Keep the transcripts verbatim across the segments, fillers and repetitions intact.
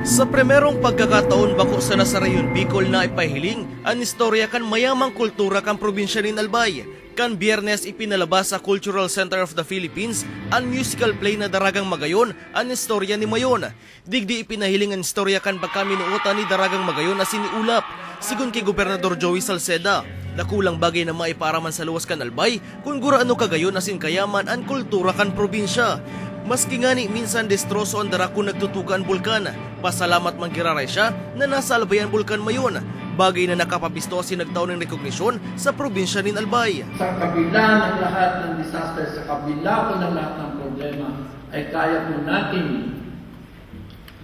Sa primerong pagkakataon, bako sana sa Rehiyon Bicol na ipahiling an istorya kan mayamang kultura kan probinsya nin Albay. Kan Biyernes, ipinalabas sa Cultural Center of the Philippines an musical play na Daragang Magayon, an istorya ni Mayon. Digdi ipinahiling an istorya kan pagkaminuotan ni Daragang Magayon asin ni Ulap. Sigon ki Gobernador Joey Salceda, dakulang bagay na maipaaraman sa luwas kan Albay kun gurano kagayon asin kayaman an kultura kan probinsya. Maski ngani minsan destroso an dara kun nagtutuka an bulkan, pasalamat man giraray siya na nasa Albay an Bulkan Mayon, bagay na nakapabisto asin nagtao nin rekognisyon sa probinsya nin Albay. Sa kabila ng lahat ng disaster, sa kabila po ng lahat ng problema, ay kaya po natin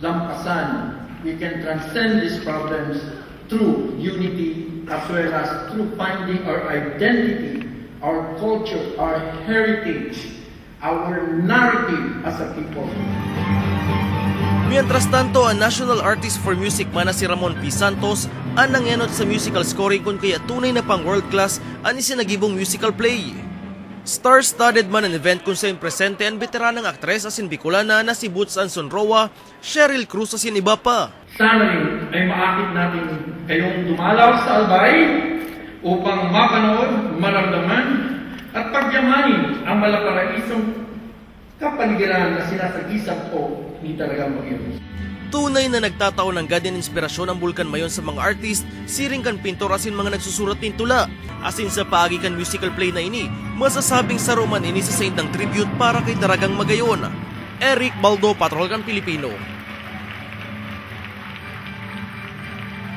lampasan. We can transcend these problems through unity as well as through finding our identity, our culture, our heritage, our narrative as a people. Mientras tanto, ang National Artist for Music man na si Ramon P. Santos an nangenot sa musical scoring kun kaya tunay na pang world class an isinagibong musical play. Star-studded man an event kun sain presente an beteranang aktres asin Bicolana na si Boots Anson Roa, Cheryl Cruz asin iba pa. Sana rin ay maakit natin kayong dumalaw sa Albay upang mapanood, maramdaman, at pagyamanin ang malaparaisong kapaligiran na sinasagisag po ni Daragang Magayon. Tunay na nagtatao nanggad nin inspirasyon ang Bulkan Mayon sa mga artist, siring kan pintor asin mga nagsusurat nin tula. Asin sa paagi kan musical play na ini, masasabing saro man ini sa saindang tribute para kay Daragang Magayon. Eric Baldo, Patrol kan Pilipino.